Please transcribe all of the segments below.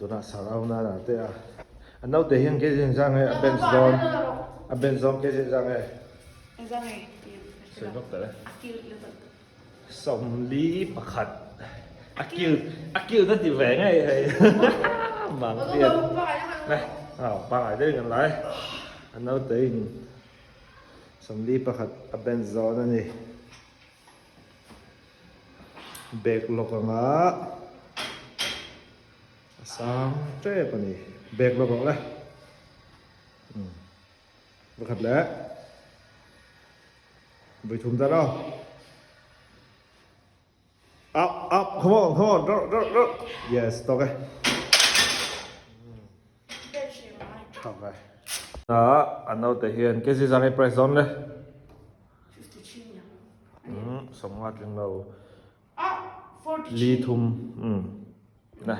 Tunah Sarauna te a a naute hian kei zin zang nge a bench dawn a bench dawn kei zin zang nge sawi vak ta le 41 a kil a kil na ti ve ngei hei mang hian ne aw pangai deuhin kan lai a naute in 41 a bench dawn a ni. Bag lawk anga a sang tep a ni bag lawk ang le umm pakhat leh vawithum ta lo up up come on come on rawh rawh rawh yes tawk e tha ve a naute hian kg zang hi price dawn le. Umm sawmnga tling lo li thum umm le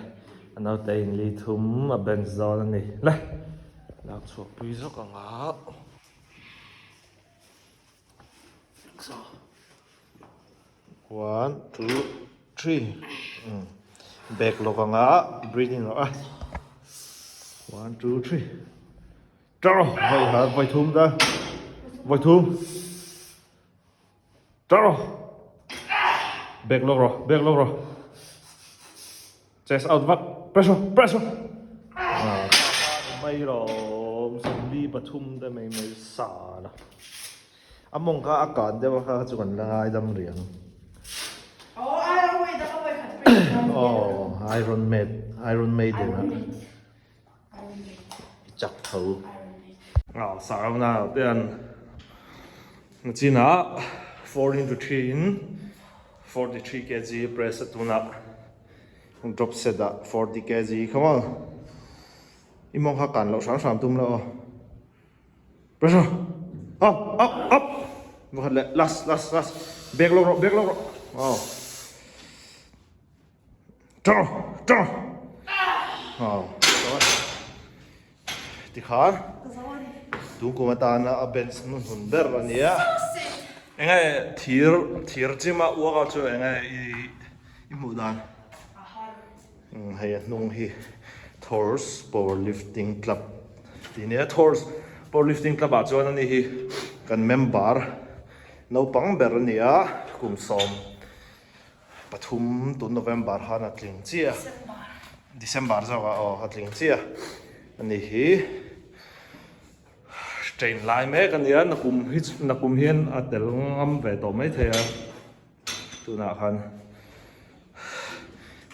a naute in li thum a bench zawn a ni le lak chhuah pui zawk ang a one two three umm bag lawk ang a breathing lawk a one two three. Ṭawrh vawi khat vawi thum ta vawi thum ṭawrh back lawk rawh back lawk rawh chest out vak pressure pressure ah mai rawm 43 te mai mai sa la a mawng kha a kan deuh a kha chu kan la ngai dam rih ang oh iron maid iron maiden a. chak tho a sarauna te an chinah 4 into 3 in 43 kg press a tunah drop set ah 40 kg come on i mawng kha kan loh hram hram tum lo aw pressure up up up pakhat leh last last last back lawk rawh back lawk rawh aw. Ṭawrh ṭawrh aw tikhan tun kum atana a bench hnuhnun ber a ni a enge thir thir gym a workout chu enge i i hmuh dan hei a hnung hi Thor's power lifting club tih a ni a Thor's power lifting club ah chuan ani hi kan member naupang ber a ni a kum sawm. Pathum tun November khan a tling chiah December zawk ah aw a tling chiah a ni hi train lai mek a nia nakum hi nakum hian a tel ngam ve tawh mai thei a tunah khan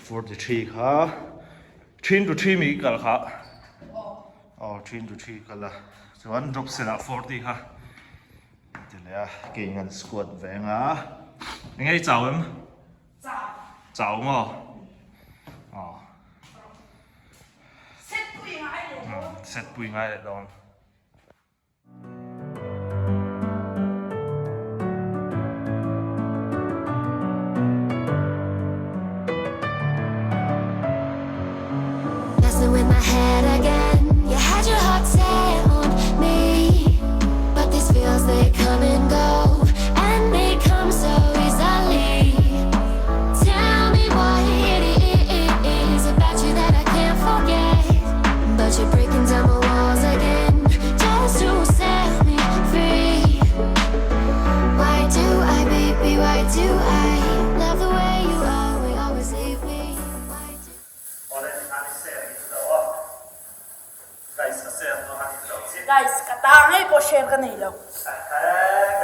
43 kha 3 into 3 mi kal kha aw 3 into 3 kal a chuan drop set ah 40 kha. Ti leh a, kei ngan squat ve anga. Enge i chau em? Chau. Chau maw? Aw. Set pui ngai leh dawn. Set pui ngai leh dawn. Messing with my head again You had your heart set on me But these feels they come and go And they come so easily Tell me what it is about you that I can't forget But you're breaking down my walls again Just to set me free Why do I, baby, why do I Love the way you always, always leave me Why do Awle an i share in lo a. Guys ka share lo an in lo chiah. Guys ka ta ngei pawh share ka nei lo. Ehe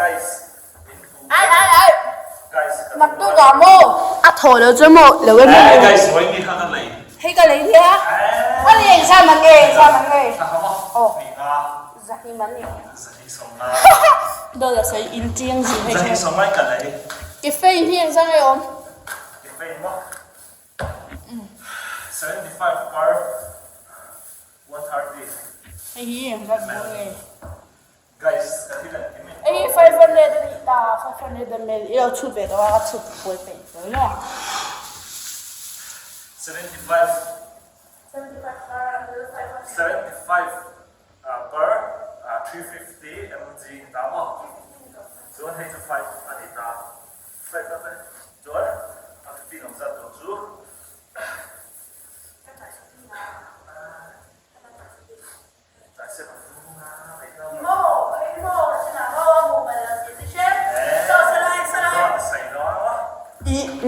guys min tu Ai ai ai. Guys ka Naktuk ah maw a thaw lo chu maw lo em Eh guys vawi ni kha ka lei. Hei ka lei nia. A ni eng sa man nge eng sa man nge. Ka ha maw. Aw. Ni nga. Zahni man ni. Zahni sawm nga. Dawt a sawi in chiang zin hei. Zahni sawm ngai ka lei. Ke fein hi eng sa nge awm. Ke fein maw. 75 per 130. Hei hi eng zat maw nge? Guys, ka thil an kim in. Hei hi 500 a nih ta, 500 ml i lo chhut ve tawh a, ka chhut buai peih lo maw? 75 75 per 500. 75 per 350 mg ni ta maw? Chuan hei chu 5 a ni ta. 5 a chuan a fifteen awm zat tur chu.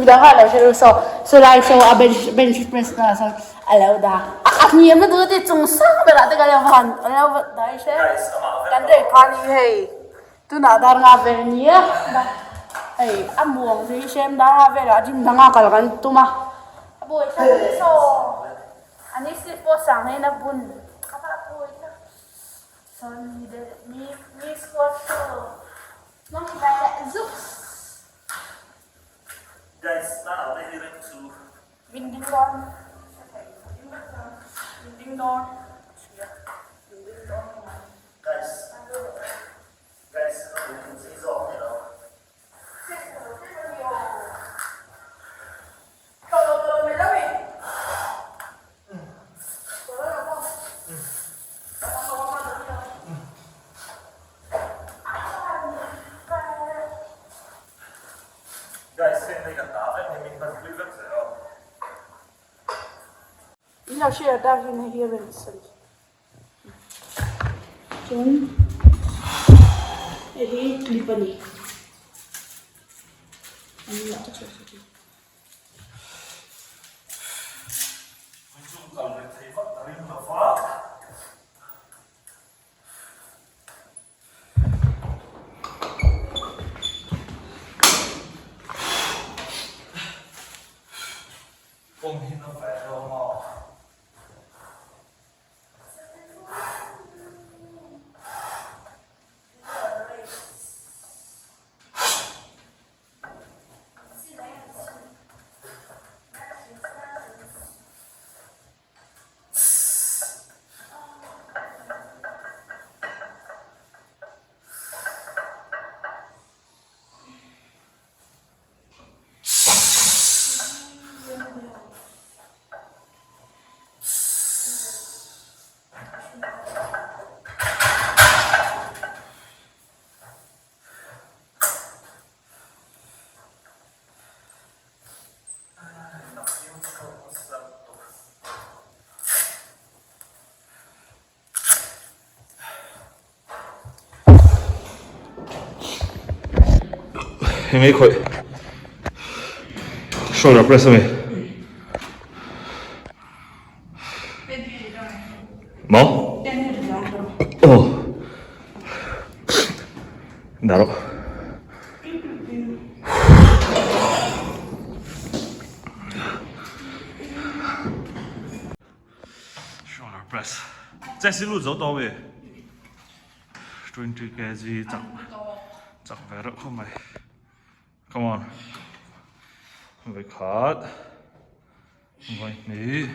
dang ah lo hre ru saw saw lai saw a bench bench press na saw a lo dah a a hniam na tu ti chung sang ber ah te ka lo han a lo dai hre kan rei pha ni hei tunah dar nga vel nia hei a muang te hi hrem dar nga velah gym dangah kal kan tum a a buai thlak ni saw ani seat pawh sang hian a bun a buai thlak sawn mi mi mi squat saw. In lo share tak hin hei hi a rawn sawi chuan hei hi clip a ni. Engei khawih shoulder press ami maw aw dah rawh. Shoulder press chest hi lut zo tawh ami 20 kg chak chak ve reuh khawp mai come on vawi khat vawi hnih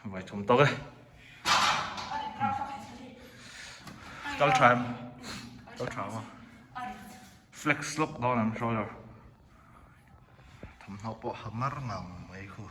vawi thum tawk e kal tha em kal tha maw flex lawk dawn ang shoulder thawmhnaw pawh ha mar ngang mai khu.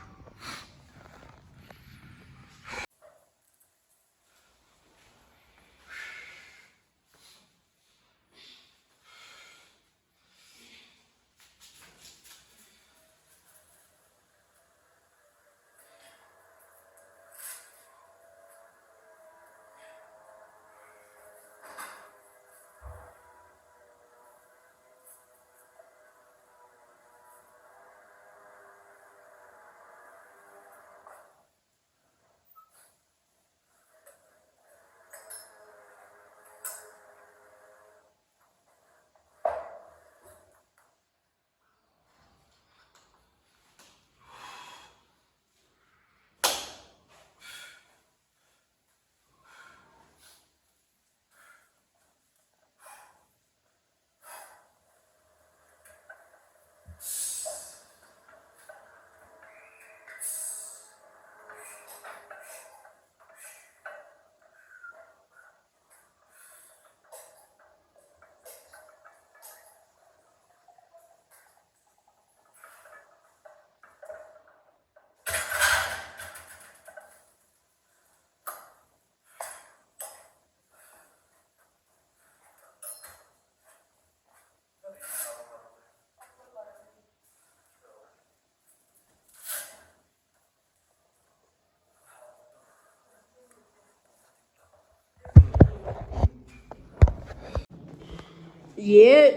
Yeah.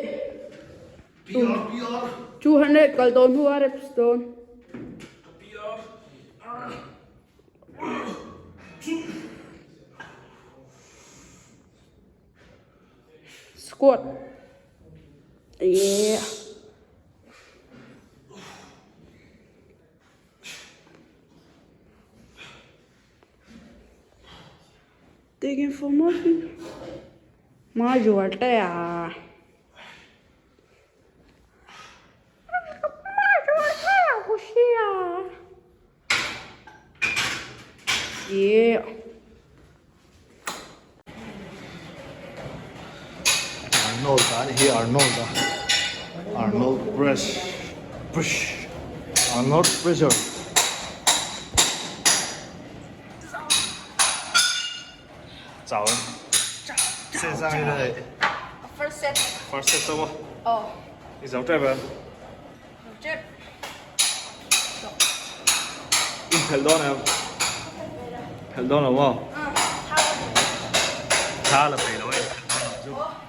200 kal dawn hnu a reps dawn. Squat. Yeah. Digging for muffin. Majuar te a. Yeah. Arnold a ni hi Arnold a Arnold press push Arnold pressure chau se zang hi le First set. First set chau Oh. I zo tep em? Zo tep. In phelh dawn em? Phelh dawn lo maw? Tha la peih lo e, phelh dawn lo chu.